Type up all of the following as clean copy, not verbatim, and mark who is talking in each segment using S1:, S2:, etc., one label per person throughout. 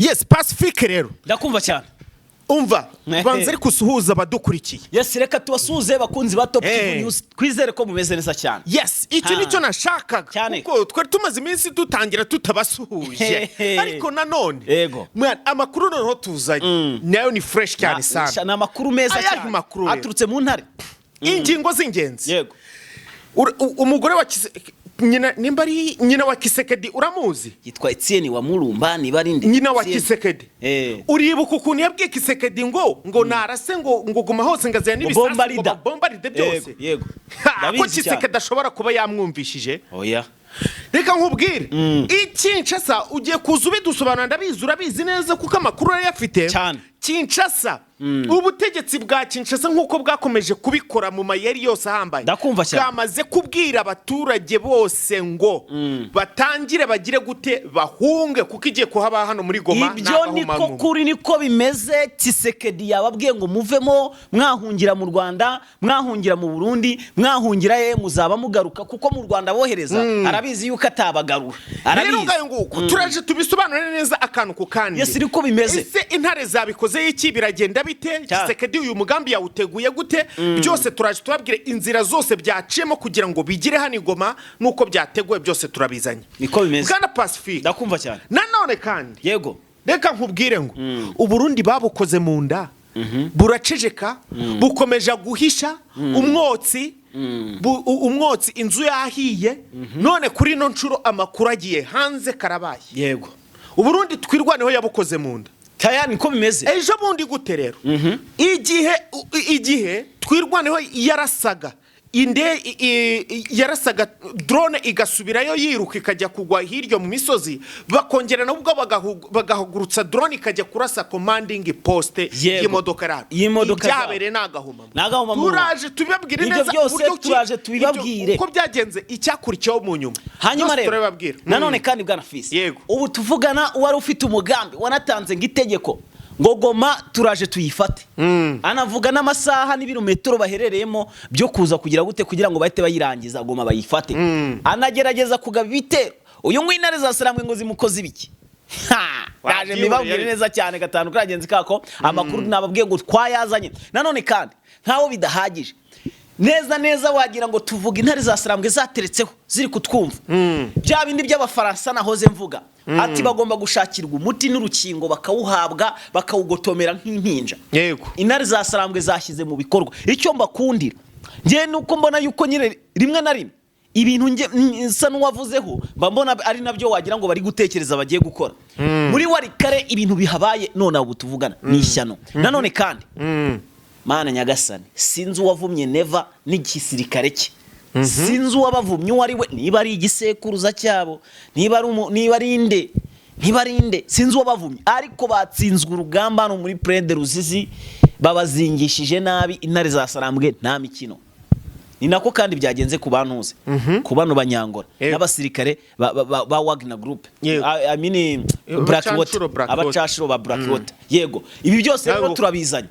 S1: Yes, Pacifique rero.
S2: Ndakumva cyane.
S1: Umva, banza ariko usuhuza abadukurikiye.
S2: Yes, reka tubasuhuze, bakunzi ba Top TV News. Twizere ko mumeze neza cyane.
S1: Yes, icyo nicyo nashakaga, kuko twari tumaze iminsi dutangira tutabasuhuje, ariko nanone mwana, amakuru noneho tuzanye nayo ni fresh cyane sana.
S2: Ni amakuru meza
S1: Ayahe
S2: cyane
S1: makuru rero?
S2: aturutse mu ntare.
S1: Ingingo z'ingenzi. Umugore wa nyina, nimba ari nyina wa Tshisekedi, uramuzi?
S2: Yitwa Etienne wa Murumba, niba ari nde?
S1: Nyina wa
S2: Etienne.
S1: Tshisekedi. Uribuka ukuntu yabwiye Tshisekedi ngo narase, ngo guma hose, ngo azane
S2: Ngo
S1: n'ibisasu, ngo
S2: bombarida.
S1: bombaride byose?
S2: Yego.
S1: Ha, ko
S2: Ndabizi cyane.
S1: Tshisekedi ashobora kuba yamwumvishije.
S2: Oya.
S1: Reka nkubwire, i Kinshasa ugiye kuza ubidusobanura, ndabizi urabizi neza kuko amakuru urayafite.
S2: Cyane.
S1: Kinshasa, ubutegetsi bwa Kinshasa, nk'uko bwakomeje kubikora mu mayeri yose ahambaye,
S2: Ndakumva cyane.
S1: bwamaze kubwira abaturage bose ngo batangire bagire gute, bahunge, kuko igiye kuhaba hano muri Goma.
S2: Ibyo niko kuri, niko bimeze. Tshisekedi yababwiye ngo muvemo, mwahungira mu Rwanda, mwahungira mu Burundi, mwahungira he, muzaba mugaruka, kuko mu Rwanda bohereza arabizi yuko atabagarura.
S1: Rero
S2: Arabizi.
S1: ngayo nguko, turaje tubisobanure neza akantu ku kandi.
S2: Yes, niko bimeze.
S1: Ese intare zabikoze iki? Biragenda bite? Tshisekedi uyu mugambi yawuteguye gute? Byose turaje tubabwire inzira zose byaciyemo kugira ngo bigire hano i Goma, nuko byateguwe, byose turabizanye.
S2: Niko bimeze.
S1: Bwana Pacifique,
S2: Ndakumva cyane.
S1: nanone kandi, reka nkubwire ngo Uburundi babukoze mu nda, buraceceka, bukomeje guhisha umwotsi, umwotsi inzu yahiye. None kuri ino nshuro amakuru agiye hanze, karabaye. Uburundi Twirwaneho yabukoze mu nda.
S2: Taya, niko bimeze.
S1: Ejo bundi gute rero, igihe Twirwaneho yarasaga inde yarasaga drone, igasubirayo yiruka, ikajya kugwa hirya mu misozi, bakongera nabwo bagahagurutsa drone, ikajya kurasa commanding post y'imodoka yabo.
S2: Y'imodoka zabo.
S1: Ibyabereye ni agahomamunwa.
S2: Ni agahomamunwa.
S1: Turaje tubibabwire
S2: Ibyo
S1: neza
S2: byose
S1: uburyo ki
S2: turaje tubibabwire.
S1: Uko byagenze, icyakurikiyeho mu nyuma,
S2: Hanyuma
S1: byose
S2: rero,
S1: turabibabwira.
S2: nanone kandi, bwana Fisi, ubu tuvugana uwari ufite umugambi wanatanze ngo itegeko ngo Goma turaje tuyifate, anavuga n'amasaha n'ibirometero baherereyemo byo kuza kugira gute, kugira ngo bahite bayirangiza, Goma bayifate, anagerageza kugaba ibitero. Uyu nguyu, intare za Sarambwe ngo zimukoze ibiki? Ha! Ndaje
S1: Wabyihoreye
S2: mbibabwire
S1: ariko.
S2: neza cyane gatanu kagenzi kako. Amakuru nababwiye ngo twayazanye. Nanone kandi, nkaho bidahagije neza neza, wagira ngo tuvuga intare za Sarambwe zateretseho ziri kutwumva. Bya bindi by'Abafaransa nahoze mvuga ati bagomba gushakirwa umuti n'urukingo, bakawuhabwa, bakawugotomera nk'impinja. Intare za Sarambwe zashyize mu bikorwa. Icyo mbakundira njyewe ni uko mbona yuko nyine rimwe na rimwe ibintu nsa n'uwavuzeho, mba mbona ari nabyo wagira ngo bari gutekereza bagiye gukora muri Walikale. Ibintu bihabaye none ubu tuvugana ni ishyano. Nanone kandi, Mana nyagasani, sinzi uwavumye Neva n'igisirikare cye, sinzi uwabavumye uwo ari we, niba ari igisekuruza cyabo, niba ari inde, niba ari inde, sinzi uwabavumye, ariko batsinzwe urugamba hano muri Plaine de Ruzizi, babazingishije nabi. Intare za Sarambwe nta mikino. Ni nako kandi byagenze ku bantuze, ku bano Banyangora n'abasirikare ba Wagner Group. I mean, Blackwater.
S1: Abacanshuro Blackwater.
S2: Abacashuro ba Blackwater, yego. Ibi byose rero turabizanye.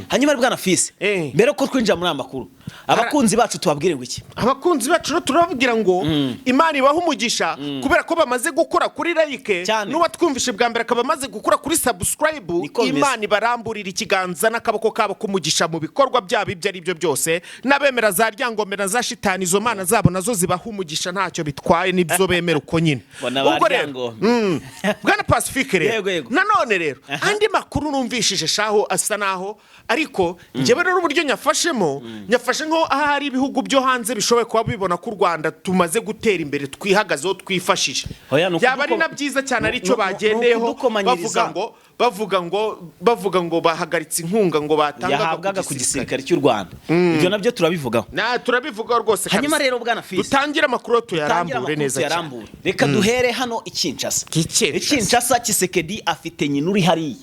S2: Hanyuma bwana Fisi, mbere ko twinjira muri aya makuru, abakunzi bacu tubabwire ngo iki?
S1: Abakunzi bacu rero turababwira ngo Imana ibaha umugisha, kubera ko bamaze gukora kuri like, n'uwatwumvishe bwa mbere akaba amaze gukora kuri subscribe.
S2: Niko bimeze.
S1: Imana ibaramburira ikiganza n'akaboko kabo k'umugisha mu bikorwa byabo ibyo ari byo byose. N'abemera za Ryangombe na za shitani, izo mana zabo nazo zibaha umugisha, ntacyo bitwaye, nibyo bemera uko nyine.
S2: Bona ba
S1: Ubwo rero,
S2: Ryangombe.
S1: Bwana Pacifique rero,
S2: Yego.
S1: nanone rero andi makuru numvishije shaho asa naho, ariko njyewe rero uburyo nyafashemo, nyafashe nko ahari ibihugu byo hanze bishoboye kuba bibona ko u Rwanda tumaze gutera imbere, twihagazeho, twifashije.
S2: Oya, ni
S1: Byaba ari na byiza cyane, aricyo bagendeyeho
S2: ni ukudukomanyiriza.
S1: bavuga ngo bahagaritse inkunga ngo batangaga
S2: yahabwaga ku gisirikare cy'u Rwanda. Ibyo nabyo turabivugaho.
S1: Na turabivugaho rwose
S2: Hanyuma
S1: kabisa.
S2: rero, bwana Fisi,
S1: Dutangire amakuru,
S2: dutangire
S1: tuyarambure
S2: amakuru,
S1: neza cyane.
S2: tuyarambure. Reka duhere hano i Kinshasa.
S1: I Kinshasa.
S2: I Kinshasa, Tshisekedi afite nyina uri hariya.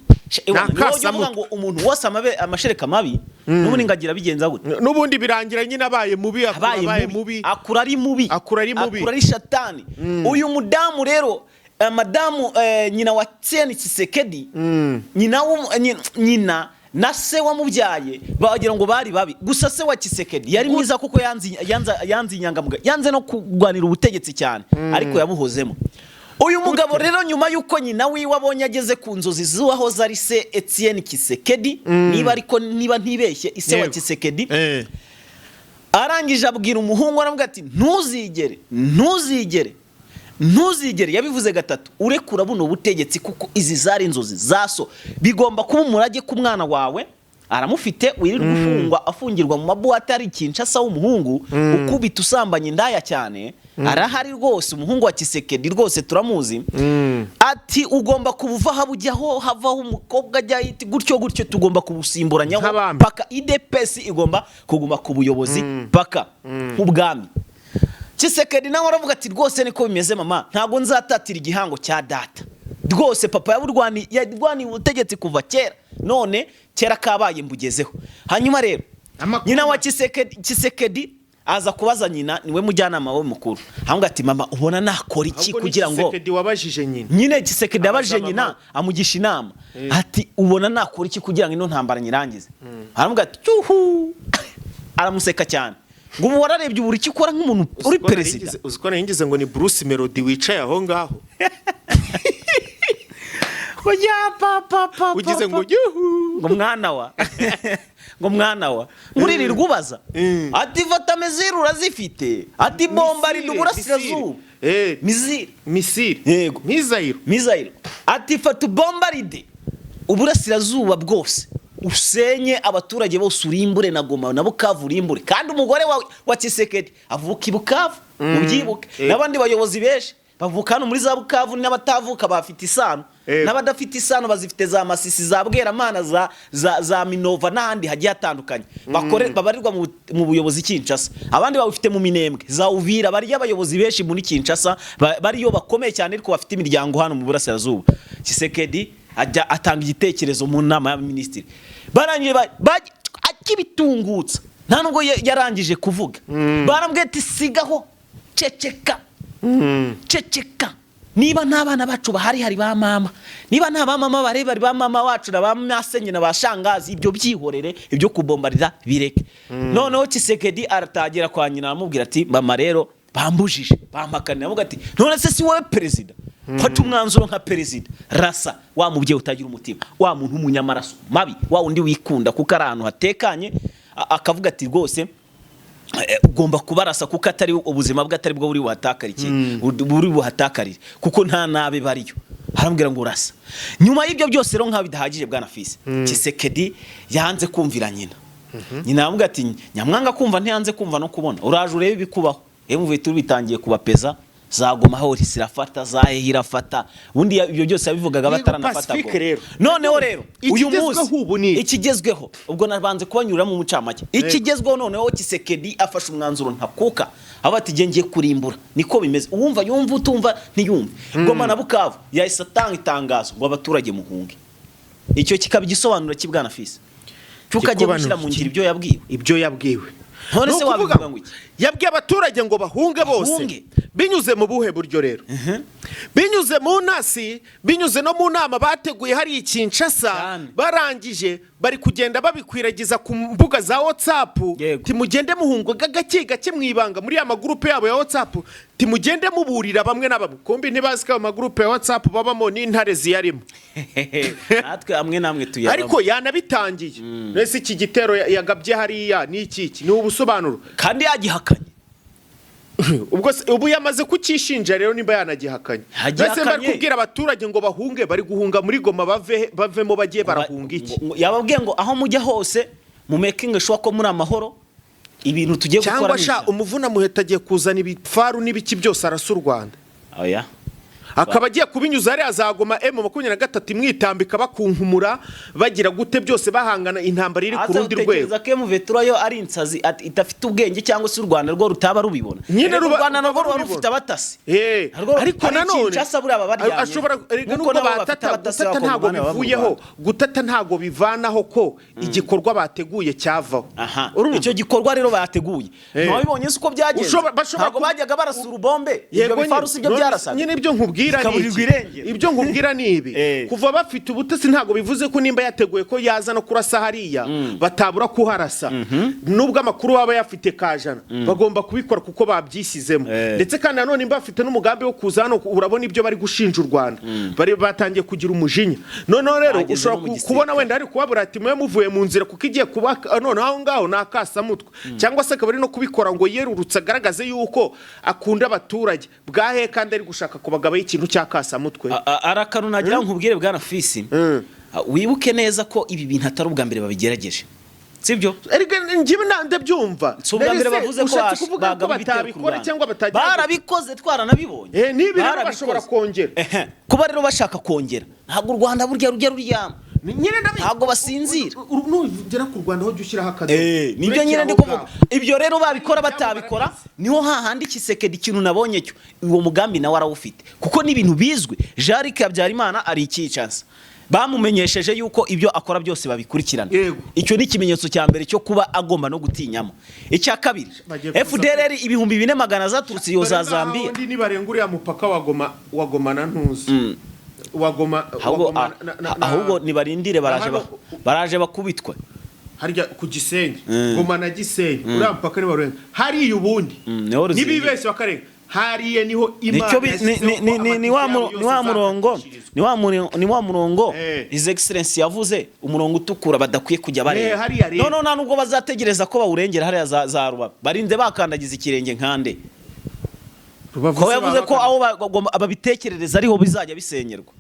S2: Ewana,
S1: Ni
S2: niwe ujya uvuga
S1: akasamutwe.
S2: ngo umuntu wose amashereka mabi, n'ubundi ngagira bigenza gute?
S1: N'ubundi birangira nyine abaye mubi, akura
S2: Abaye
S1: abaye
S2: mubi,
S1: mubi.
S2: Akura ari mubi.
S1: Akura ari mubi.
S2: Akura ari shatani. Uyu mudamu rero, madamu, nyina wa Etienne Tshisekedi, nyina nyina na se wamubyaye bagira ngo bari babi. Gusa se wa Tshisekedi yari mwiza, kuko yanze inyangamugayo, yanze no kurwanira ubutegetsi cyane, ariko yabuhozemo. Uyu mugabo rero, nyuma y'uko nyina wiwe abonye ageze ku nzozi z'uwahoze ari se Etienne Tshisekedi, niba ariko, niba ntibeshye, ise wa Tshisekedi, arangije abwira umuhungu, aravuga ati: "Ntuzigere, ntuzigere, ntuzigere," yabivuze gatatu, "urekura buno butegetsi, kuko izi zari inzozi za so, bigomba kuba umurage ku mwana wawe." Aramufite, wirirwa ufungwa, afungirwa mu mabuwate ari Kinshasa, w'umuhungu ukubita, usambanya indaya cyane, arahari rwose, umuhungu wa Tshisekedi rwose turamuzi. Ati: "Ugomba kubuva aho bujyaho, havaho umukobwa ajya gutyo gutyo, tugomba kubusimburanyaho
S1: Nk'abami.
S2: paka UDPS igomba kuguma ku buyobozi paka nk'ubwami." Tshisekedi nawe aravuga ati: "Rwose niko bimeze mama, ntabwo nzatatira igihango cya data rwose. Papa yarwaniye ubutegetsi kuva kera, none kera kabaye mbugezeho." Hanyuma rero
S1: Amakuru
S2: nyina wa Tshisekedi, Tshisekedi aza kubaza nyina, niwe mujyanama we mukuru, aramubwira ati: "Mama, ubona nakora iki
S1: Ahubwo ni
S2: kugira ngo"
S1: Tshisekedi wabajije nyina.
S2: Nyine Tshisekedi yabajije
S1: Abaza
S2: nyina,
S1: mama.
S2: amugisha inama, ati: "Ubona nakora iki kugira ngo ino ntambara nyirangize?" Aramubwira ati: "Cyuhu!" Aramuseka cyane ngo: "Ubu wararebye ubura icyo ukora nk'umuntu uri perezida."
S1: Uzi ko nari ngo ni Bruce Melody wicaye aho ngaho?
S2: Oya, papa, papa.
S1: Ugize ngo yuhu.
S2: Ngo mwana wa, ngo mwana wa, nguririrwa ubaza. Ati: "Fata missile, urazifite." Ati: "Bombarida uburasirazuba." Missile.
S1: Missile.
S2: Yego.
S1: Missile.
S2: Missile. Ati: "Fata ubombaride uburasirazuba bwose, usenye abaturage bose, urimbure na Goma na Bukavu, urimbure." Kandi umugore wa Tshisekedi avuka i Bukavu, mubyibuke. N'abandi bayobozi benshi bavuka hano muri za Bukavu, n'abatavuka bafite isano, n'abadafite isano bazifite za Masisi, za Bweramana, za Minova n'ahandi hagiye hatandukanye, bakore babarirwa mu buyobozi Kinshasa. Abandi babifite mu Minembwe, za Uvira, bariyo abayobozi benshi muri Kinshasa, bariyo bakomeye cyane, ariko bafite imiryango hano mu burasirazuba. Tshisekedi ajya atanga igitekerezo mu nama y'abaminisitiri, barangije akibitungutsa, nta nubwo yarangije kuvuga, barambwiye ati: "Sigaho, ceceka, ceceka. Niba nta bana bacu bahari, hari ba mama. Niba nta ba mama bari, bari ba mama wacu na ba masenye na ba shangazi. Ibyo byihorere, ibyo kubombarira bireke." Noneho Tshisekedi aratangira kwa nyina, aramubwira ati: "Mama, rero bambujije, bampakanira." Aramubwira ati: "None se si wowe perezida? Fata umwanzuro nka perezida, rasa." Wa mubyeyi utagira umutima, wa muntu w'umunyamaraso mabi, wa wundi wikunda kuko ari ahantu hatekanye, akavuga ati: "Rwose ugomba kubarasa," kuko atari ubuzima bwe, atari bwo buri buhatakarike, buri buhatakarire, kuko nta nabe bariyo. Arambwira ngo: "Urasa." Nyuma y'ibyo byose rero, nkaho bidahagije, bwana Fisi, Tshisekedi yanze kumvira nyina. Nyina aramubwira ati: "Nyamwanga kumva ntiyanze kumva no kubona, uraje urebe ibikubaho." M23 bitangiye kubapeza, za Goma aho zirafata, za hehe irafata. Ubundi ibyo byose yabivugaga
S1: Yego,
S2: bataranafata
S1: Pacifique
S2: Goma.
S1: Rero.
S2: Noneho rero uyu
S1: Ikigezweho
S2: munsi
S1: ubu ni iki?
S2: Ikigezweho, ubwo nabanze kubanyuramo umucamake, ikigezweho noneho, Tshisekedi afashe umwanzuro ntakuka, aho ati: "Ngiye kurimbura, niko bimeze, uwumva yumva, utumva ntiyumve." Goma na Bukavu yahise atanga itangazo ngo abaturage muhunge. Icyo kikaba igisobanuro cy'ibwana Fisi cy'uko agiye gushyira mu ngiro ibyo yabwiwe.
S1: Ibyo yabwiwe.
S2: None
S1: Ni
S2: se
S1: ukuvuga
S2: wabivuga ngo iki?
S1: Yabwiye abaturage ngo bahunge bose.
S2: Bahunge.
S1: Binyuze mu buhe buryo rero? Binyuze mu ntasi, binyuze no mu nama bateguye hariya i Kinshasa.
S2: Cyane.
S1: Barangije bari kugenda babikwiragiza ku mbuga za WhatsApp. Timugende muhunga gake gake mu ibanga muri ya magurupe yabo ya WhatsApp, timugende muburira bamwe na bamwe. Kumbi ntibazi ko ayo magurupe ya WhatsApp babamo n'intare ziyarimo.
S2: Natwe amwe namwe tuyabamo.
S1: Ariko yanabitangiye. Mbese iki gitero yagabye hariya ni iki? Iki ni ubusobanuro.
S2: Kandi yagihakanye.
S1: Ubwo se ubu yamaze kucyishinja rero nimba yanagihakanye?
S2: Yagihakanye.
S1: Mbese bari kubwira abaturage ngo bahunge, bari guhunga muri Goma, bave bavemo bagiye barahunga iki?
S2: Yababwiye ngo aho mujya hose mu making sure ko muri amahoro, ibintu tugiye gukora
S1: Cyangwa
S2: ni
S1: sha
S2: iki.
S1: Umuvuna muheta agiye kuzana ibifaru n'ibiki byose arasa u Rwanda,
S2: Oya.
S1: akaba agiye kubinyuza hariya za Goma, M23 imwitambika, bakunkumura, bagira gute, byose bahangana, intambara iri ku
S2: Aza
S1: rundi rwego.
S2: utekereza ko M23 yo ari insazi, idafite ubwenge, cyangwa se u Rwanda rwo rutaba rubibona?
S1: Nyine
S2: Erega u Rwanda narwo
S1: ruba
S2: ruba rufite
S1: rubibona.
S2: abatasi.
S1: Ariko
S2: hari
S1: nanone
S2: Kinshasa buriya baba baryamye.
S1: Ashobora erega
S2: Nkuko
S1: nubwo
S2: nabo bafite
S1: batata
S2: abatasi
S1: gutata ntabwo
S2: b'abakongomani baba mu
S1: bivuyeho.
S2: Rwanda.
S1: Gutata ntabwo bivanaho ko igikorwa bateguye cyavaho.
S2: Aha.
S1: Urumva?
S2: Icyo gikorwa rero bateguye, ntiwabibonye se uko byagenze?
S1: Bashobora
S2: Ntabwo bajyaga barasura ubombe ibyo
S1: Yego
S2: bifaru
S1: nyine.
S2: si byo
S1: None
S2: byarasaga?
S1: Nyine ibyo nkubwiye. nkubwira ni
S2: Zikaburirwa
S1: iki
S2: irengero.
S1: Ibyo nkubwira ni ibi: kuva bafite ubutasi, ntabwo bivuze ko nimba yateguye ko yaza no kurasa hariya batabura kuharasa. Nubwo amakuru baba yafite kajana, bagomba kubikora kuko babyishyizemo. Ndetse kandi nanone nimba bafite n'umugambi wo kuza hano, urabona ibyo bari gushinja u Rwanda, bari batangiye kugira umujinya. Noneho rero
S2: Bageze
S1: ushobora
S2: no mu gisirikare.
S1: kubona wenda ari kubabura ati: "Mwe muvuye mu nzira," kuko igiye kuba noneho aho ngaho ni akasamutwe, cyangwa se akaba ari no kubikora ngo yerurutse agaragaze yuko akunda abaturage bwahe, kandi ari gushaka kubagabaho ikintu cy'akasamutwe.
S2: Ari akantu nagira ngo nkubwire, bwana Fisi. Wibuke neza ko ibi bintu atari ubwa mbere babigerageje, sibyo?
S1: Erega njyewe ndabyumva.
S2: Si ubwa mbere
S1: Nari se
S2: bavuze ko
S1: ushatse kuvuga ko
S2: bagaba ibitero ku
S1: batabikora
S2: Rwanda.
S1: cyangwa batagira?
S2: Barabikoze, twaranabibonye.
S1: N'ibi rero
S2: Barabikoze.
S1: bashobora kongera.
S2: Kuba rero bashaka kongera, ntabwo u Rwanda burya rujya ruryama.
S1: Nyine
S2: Ntabwo basinzira.
S1: Nugera ku Rwanda ho jya ushyiraho akadomo.
S2: Nibyo nyine ndi
S1: Urekere aho
S2: kuvuga.
S1: ngaho.
S2: Ibyo rero babikora
S1: Ibyabo
S2: batabikora,
S1: barabizi.
S2: niho hahandi Tshisekedi, ikintu nabonye cyo, uwo mugambi nawe arawufite, kuko n'ibintu bizwi. Jean-Luc Habyarimana ari ikicansa, bamumenyesheje yuko ibyo akora byose babikurikirana. Icyo ni ikimenyetso cya mbere cyo kuba agomba no gutinyamo. Icya kabiri,
S1: Bagiye kuza
S2: FDLR 4400 zaturutse iyo za
S1: Dore ngaho
S2: Zambia.
S1: Ndi nibarenga uriya mupaka wa Goma, wa Goma na Ntuzi, wa Goma, wa
S2: Ahubwo
S1: Goma
S2: ahubwo nibarindire, baraje baraje bakubitwe.
S1: Harya ku Gisenyi, Goma na Gisenyi, uriya mupaka nibarenga hariya ubundi,
S2: Niho ruzingiye.
S1: nibibeshye bakarenga hariya, niho Imana
S2: Nicyo
S1: yashyizeho ko
S2: ni wa
S1: amatike yabo
S2: ni wa
S1: yose
S2: murongo
S1: azakatishirizwa.
S2: ni wa murongo His Excellency yavuze, umurongo utukura badakwiye kujya barenga.
S1: Hariya rero.
S2: No, nta nubwo bazategereza ko bawurengera hariya za Rubavu, barinze bakandagiza ikirenge nkande.
S1: Rubavu
S2: Ko
S1: se
S2: yavuze ko
S1: baba
S2: aho babitekerereza ariho bizajya bisenyerwa.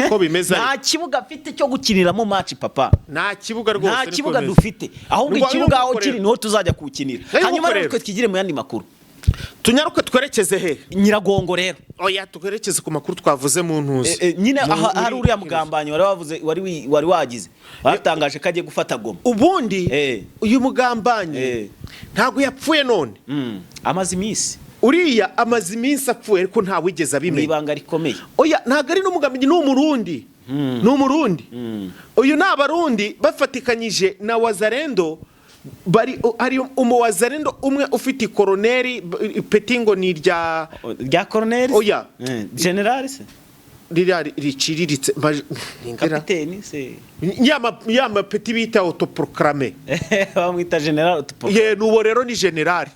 S1: Uko bimeze
S2: Nta
S1: ariko.
S2: kibuga afite cyo gukiniramo match, papa.
S1: Nta kibuga rwose,
S2: Nta
S1: niko
S2: kibuga
S1: bimeze.
S2: dufite, ahubwo
S1: Ni
S2: ikibuga aho
S1: nguko
S2: kiri
S1: rero.
S2: niho tuzajya kuwukinira.
S1: Ngaho
S2: Hanyuma
S1: nguko
S2: rero
S1: rero.
S2: twe twigire mu yandi makuru.
S1: Tunyaruke twerekeze he?
S2: Nyiragongo rero.
S1: Oya, twerekeze ku makuru twavuze mu ntuzi.
S2: Nyine aha hari uriya mugambanyi wari wavuze, wari wagize, watangaje ko agiye gufata Goma.
S1: Ubundi uyu mugambanyi ntabwo yapfuye none.
S2: Amaze iminsi.
S1: Uriya amaze iminsi apfuye, ariko ntawigeze
S2: Mu
S1: abimenya.
S2: ibanga rikomeye.
S1: Oya, ntabwo ari n'umugambanyi, ni Umurundi, ni Umurundi uyu. Ni Abarundi bafatikanyije na Wazalendo. Bari hari umuwazalendo umwe ufite ikoroneri ipeti ngo ni irya
S2: Rya koroneri?
S1: Oya.
S2: General se?
S1: Ririya riciriritse nindera.
S2: Kapiteni se?
S1: Ya mapeti bita autoproclamé.
S2: Bamwita general utupo.
S1: Ye, nuwo rero ni general.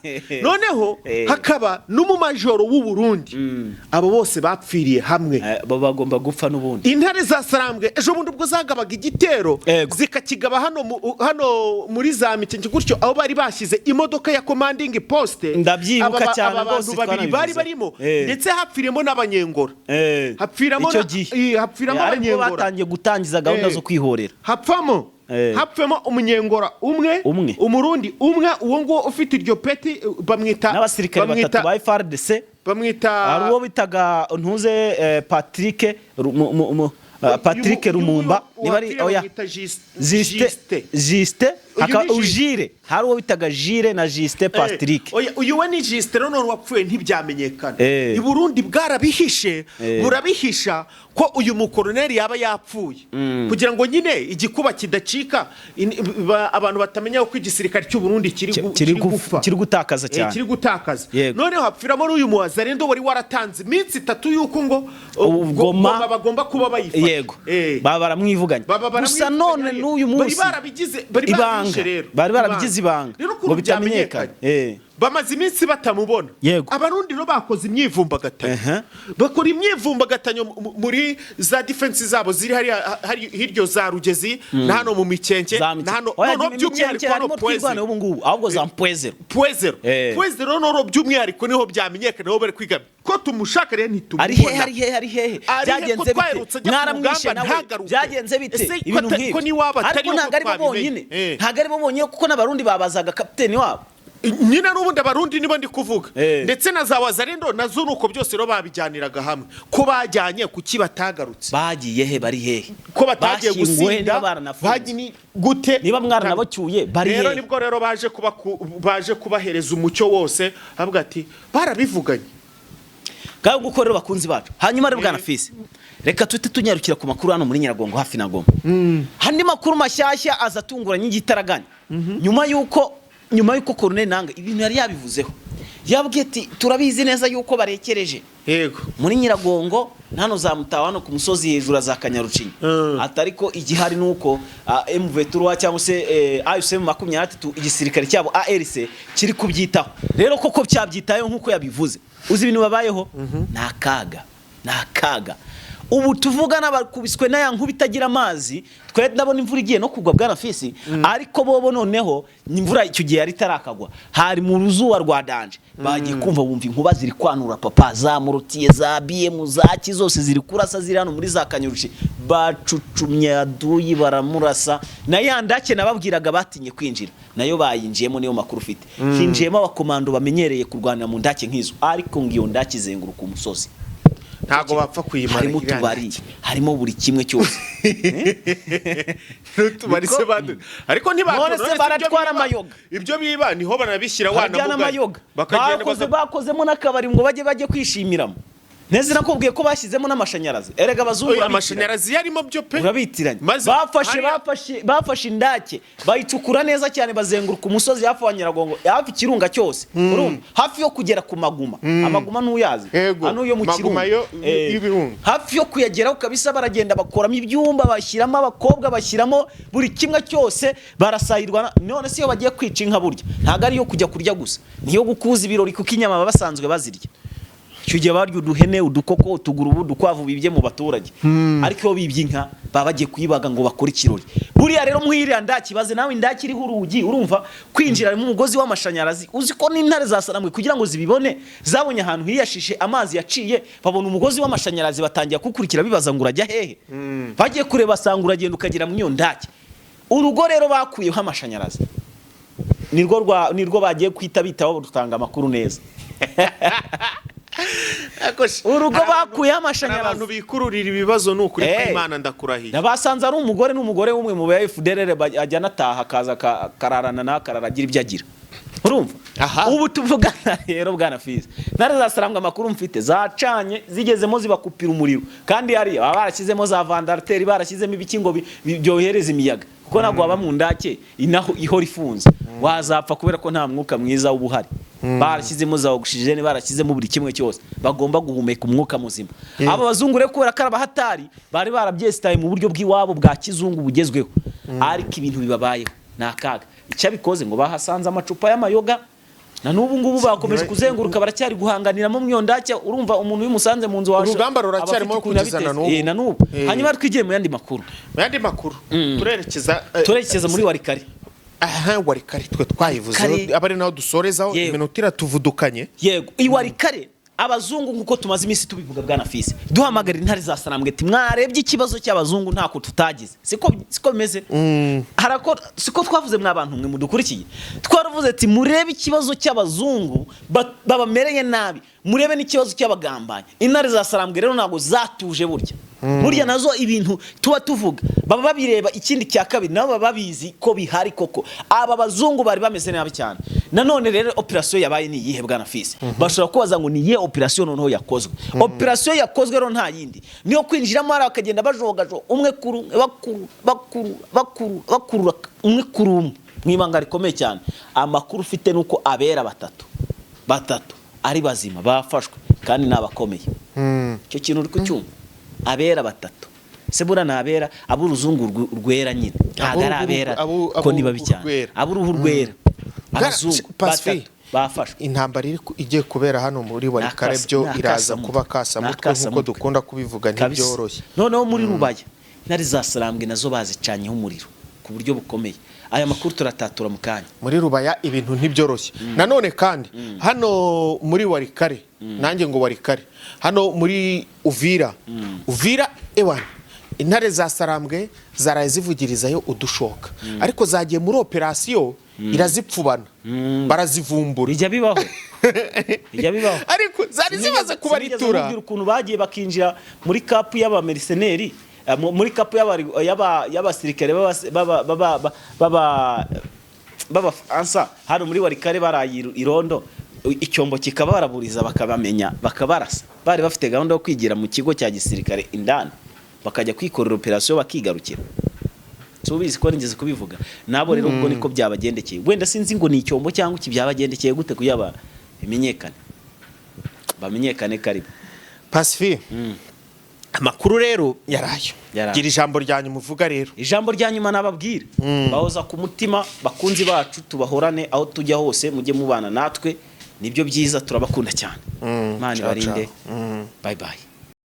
S1: Noneho hakaba n'umumajoro w'u Burundi. Abo bose bapfiriye hamwe.
S2: Bo bagomba gupfa n'ubundi.
S1: Intare za Sarambwe ejo bundi ubwo zagabaga igitero, zikakigaba hano hano muri za Mikenke gutyo, aho bari bashyize imodoka ya commanding post.
S2: Ndabyibuka cyane
S1: Aba
S2: rwose,
S1: bantu babiri bari
S2: twanabivuze.
S1: barimo, ndetse hapfiriyemo n'Abanyengora. Hapfiramo
S2: Icyo gihe
S1: hapfiramo
S2: Ariko
S1: Abanyengora.
S2: batangiye gutangiza gahunda zo kwihorera.
S1: Hapfamo hapfemo Umunyengora umwe,
S2: Umwe.
S1: Umurundi umwe, uwo nguwo ufite iryo peti, bamwita
S2: N'abasirikare batatu ba FARDC.
S1: Bamwita
S2: Hari uwo bitaga ntuze, Patrick Patrick Lumumba, niba ari, oya,
S1: bamwita
S2: Ziste.
S1: Juste.
S2: Ziste.
S1: Uyu ni Juste.
S2: Jire, hari uwo bitaga Jire na Juste Patrick.
S1: Oya, uyu we ni Juste rero none wapfuye ntibyamenyekana. I Burundi bwarabihishe, burabihisha ko uyu mukoroneri yaba yapfuye, kugira ngo nyine igikuba kidacika, abantu batamenya ko igisirikare cy'u Burundi kiri
S2: Kiri
S1: kiri gupfa,
S2: kiri gutakaza cyane.
S1: Kiri gutakaza. Noneho hapfiramo n'uyu muwazarendo wari waratanze iminsi 3 y'uko ngo
S2: Goma.
S1: Goma bagomba kuba bayifata.
S2: Baba baramwivuganye.
S1: Baba
S2: Gusa
S1: baramwivuganye.
S2: none n'uyu
S1: Bari
S2: munsi
S1: barabigize, bari
S2: ibanga
S1: barabihishe rero.
S2: Bari barabigize ibanga
S1: Rero
S2: ngo
S1: ukuntu
S2: bitamenyekana.
S1: byamenyekanye, bamaze iminsi batamubona. Abarundi rero bakoze imyivumbagatanyo, bakora imyivumbagatanyo muri za defense zabo ziri hariya, hari hiryo za Rugezi na hano mu Mikenke
S2: Za
S1: na hano
S2: Oya,
S1: noneho
S2: Mikenke
S1: by'umwihariko hano
S2: harimo
S1: Pwezero.
S2: Twirwaneho ubu ngubu, ahubwo za Mpwezero.
S1: Pwezero. Pwezero noneho by'umwihariko niho byamenyekana, niho bari kwiga ko tumushaka rero
S2: Ari hehe?
S1: ntitumubona.
S2: Ari hehe? Ari hehe?
S1: Ari he ko
S2: Byagenze
S1: twaherutse
S2: bite?
S1: ajya ku
S2: Mwaramwishe
S1: rugamba
S2: nawe?
S1: ntagaruke?
S2: Byagenze bite?
S1: Ese ko
S2: Ibintu
S1: ko
S2: nk'ibyo.
S1: n'iwabo atari
S2: Ariko
S1: uko
S2: ntabwo ari bo
S1: twabimenye?
S2: bonyine, ntabwo ari bo bonyine, kuko n'Abarundi babazaga kapiteni wabo.
S1: Nyine n'ubundi Abarundi nibo ndi kuvuga, ndetse na za Wazarendo nazo nuko. Byose rero babijyaniraga hamwe ko bajyanye, kuki batagarutse?
S2: Bagiye he? Bari hehe?
S1: Ko batagiye
S2: Bashyinguwe
S1: gusinda?
S2: niba baranafunze?
S1: Bagiye gute?
S2: Niba mwaranabacyuye, bari
S1: Rero
S2: hehe?
S1: nibwo rero baje kubahereza umucyo wose, avuga ati barabivuganye.
S2: Ngaho nguko rero, bakunzi bacu. Hanyuma rero, bwana Fisi, reka tuhite tunyarukira ku makuru hano muri Nyiragongo hafi na Goma. Andi makuru mashyashya aza atunguranye igitaraganya, nyuma y'uko Colonel Nanga ibintu yari yabivuzeho, yabwiye ati: "Turabizi neza yuko barekereje."
S1: Yego.
S2: Muri Nyiragongo hano za Mutawa, hano ku musozi hejuru za Kanyarucinya. Atari ko igihari nuko M23 cyangwa se AFC 23, igisirikare cyabo ARC kiri kubyitaho. Rero koko cyabyitayeho nkuko yabivuze. Uzi ibintu babayeho, ni akaga, ni akaga. Ubu tuvugana bakubiswe n'aya nkuba itagira amazi. Twe ndabona imvura igiye no kugwa, bwana Fisi, ariko bobo noneho imvura icyo gihe yari itarakagwa, hari mu ruzuba rwa danger. Bagiye kumva bumva inkuba ziri kwanura, papa, za mortier, za BM, za ki, zose ziri kurasa, ziri hano muri za Kanyurushi. Bacucumye aduyi, baramurasa. Na ya ndake nababwiraga batinye kwinjira, nayo bayinjiyemo. Niyo makuru ufite, hinjiyemo abakomando bamenyereye kurwanira mu ndake nk'izo, ariko ngo iyo ndake izenguruka umusozi.
S1: Ntabwo bapfa kuyimara.
S2: Harimo
S1: iriya
S2: utubari,
S1: ndake.
S2: Harimo buri kimwe cyose.
S1: N'utubari se
S2: Niko-
S1: badu, ariko ntibatora.
S2: None se
S1: Uretse ibyo
S2: baratwara
S1: biba-
S2: amayoga.
S1: Ibyo biba niho banabishyira.
S2: Harya
S1: Wana
S2: n'amayoga
S1: bakagenda.
S2: Bakoze, bakozemo n'akabari ngo bajye kwishimiramo. Neza nakubwiye ko bashyizemo n'amashanyarazi. Erega abazungu
S1: Oya,
S2: urabitiranya.
S1: Amashanyarazi yarimo byo pe.
S2: Urabitiranya.
S1: Maze
S2: Bafashe
S1: hariya-
S2: bafashe indake, bayicukura neza cyane, bazenguruka umusozi hafi wa Nyiragongo, hafi ikirunga cyose, urumva, hafi yo kugera ku Maguma. Amaguma ntuyazi?
S1: Yego.
S2: Hano yo mu
S1: Maguma
S2: kirunga.
S1: y'ibirunga.
S2: Hafi yo kuyageraho kabisa. Baragenda bakoramo ibyumba, bashyiramo abakobwa, bashyiramo buri kimwe cyose, barasahirwa. None se iyo bagiye kwica inka, burya ntabwo ari iyo kujya kurya gusa, niyo gukuza ibirori, kuko inyama baba basanzwe bazirya. Icyo gihe barya uduhene, udukoko, utugurubu, udukwavu bibye mu baturage, ariko iyo bibye inka baba bagiye kuyibaga ngo bakore ikirori. Buriya rero mwiriya ndaki, baze nawe, indaki iriho urugi, urumva kwinjira harimo umugozi w'amashanyarazi. Uzi ko n'intare za Sarambwe kugira ngo zibibone, zabonye ahantu hiyashishe amazi yaciye, babona umugozi w'amashanyarazi, batangira kuwukurikira, bibaza ngo urajya hehe. Bagiye kureba basanga uragenda ukagera mu iyo ndaki. Urugo rero bakuyeho amashanyarazi, nirwo bagiye kwita bitaho rutanga amakuru neza. Urugo bakuyeho amashanyarazi.
S1: Abantu bikururira ibibazo, ni ukuri kw'Imana, ndakurahiye.
S2: Nabasanze ari umugore n'umugore w'umwe mu ba FDLR, ajya anataha akaza akararana nawe, akarara agira ibyo agira, urumva.
S1: Aha.
S2: Ubu tuvugana rero, bwana Fizi, ntare zasarambwa, amakuru mfite, zacanye zigezemo zibakupira umuriro, kandi hariya baba barashyizemo za ventilateur, barashyizemo ibiki ngo byohereza imiyaga, kuko ntabwo waba mu ndake inaho ihora ifunze, wazapfa, kubera ko nta mwuka mwiza uba uhari. Barashyizemo za oxygène, barashyizemo buri kimwe cyose, bagomba guhumeka umwuka muzima. Aba bazungu rero, kubera ko ari abahatari, bari barabyesitaye mu buryo bw'iwabo bwa kizungu bugezweho, ariko ibintu bibabayeho ni akaga. Icyabikoze ngo bahasanze amacupa y'amayoga. Na n'ubu ngubu bakomeje kuzenguruka, baracyari guhanganiramo mu iyo ndake. Urumva umuntu wimusanze mu nzu
S1: Urugamba ruracyarimo
S2: aba afite ukuntu
S1: kugeza na
S2: yabiteze.
S1: n'ubu.
S2: Na n'ubu. Hanyuma twigire mu yandi makuru.
S1: Mu yandi makuru turerekeza
S2: Turerekeza muri Warikare.
S1: Aha Warikare twe twayivuzeho,
S2: Kare.
S1: aba ari naho dusorezaho.
S2: Yego.
S1: Iminota iratuvudukanye.
S2: Yego, iwarikare abazungu, nk'uko tumaze iminsi tubivuga, bwana Fisi, duhamagarira intare za Sarambwe ati mwarebye ikibazo cy'abazungu, ntako tutagize. Siko bimeze? Harako siko twavuze? Mwa bantu mwe mudukurikiye, twaravuze ati murebe ikibazo cy'abazungu babamereye nabi, murebe n'ikibazo cy'abagambanyi. Intare za Sarambwe rero ntabwo zatuje. Burya nazo ibintu tuba tuvuga baba babireba. Ikindi cya kabiri, nabo baba babizi ko bihari koko. Aba bazungu bari bameze nabi cyane. Nanone rero operasiyo yabaye ni iyihe, bwana Fisi? Bashobora kubaza ngo ni iyihe operasiyo noneho yakozwe? Operasiyo yakozwe rero nta yindi, niyo kwinjiramo hariya bakagenda bajogajo umwe kuri umwe, bakuru bakuru bakuru bakurura umwe kuri umwe mu ibanga rikomeye cyane. Amakuru ufite ni uko abera batatu ari bazima bafashwe, kandi ni abakomeye. Icyo kintu uri kucyumva? Abera batatu se buriya ni abera ab'uruzungu rwera nyine, ntabwo ari abera ko ni babi cyane.
S1: Rwera.
S2: Ab'uruhu rwera, abazungu
S1: Pacifique.
S2: batatu bafashwe.
S1: Intambara iri igiye kubera hano muri Warikare byo
S2: Ni
S1: iraza
S2: akasamutwe.
S1: kuba kasamutwe,
S2: Ni
S1: nk'uko
S2: akasamutwe.
S1: dukunda kubivuga.
S2: Kabisa.
S1: Ntibyoroshye.
S2: Noneho muri Rubaya, intare za Sarambwe nazo bazicanyeho umuriro ku buryo bukomeye. Aya makuru turatatura mu kanya.
S1: Muri Rubaya ibintu ntibyoroshye. Nanone kandi hano muri Warikare, nanjye ngo Warikare, hano muri Uvira, Uvira ewana, intare za Sarambwe zaraye zivugirizayo udushoka, ariko zagiye muri operasiyo irazipfubana, barazivumbura.
S2: Bijya bibaho, bijya bibaho.
S1: Ariko zari zimaze
S2: Sinigeze
S1: kubaritura.
S2: nkubwira ukuntu bagiye bakinjira muri camp y'abamercenaires, muri camp y'abasirikare b'Abafaransa hano muri Warikare, baraye irondo, icyombo kikaba baraburiza, bakabamenya, bakabarasa. Bari bafite gahunda yo kwigira mu kigo cya gisirikare indani, bakajya kwikorera operasiyo, bakigarukira. Si ubizi ko nigeze kubivuga? Nabo rero ubwo niko byabagendekeye. Wenda sinzi ngo ni icyombo cyangwa iki, byabagendekeye gute kugira bimenyekane, bamenyekane karibu.
S1: Pacifique, amakuru rero yarayo.
S2: Yarayo.
S1: Gira ijambo rya nyuma uvuga rero.
S2: Ijambo rya nyuma nababwira, bahoza ku mutima, bakunzi bacu, tubahorane aho tujya hose, mujye mubana natwe, nibyo byiza, turabakunda cyane. Imana
S1: Ciao,
S2: ibarinde.
S1: ciao.
S2: Bye bye.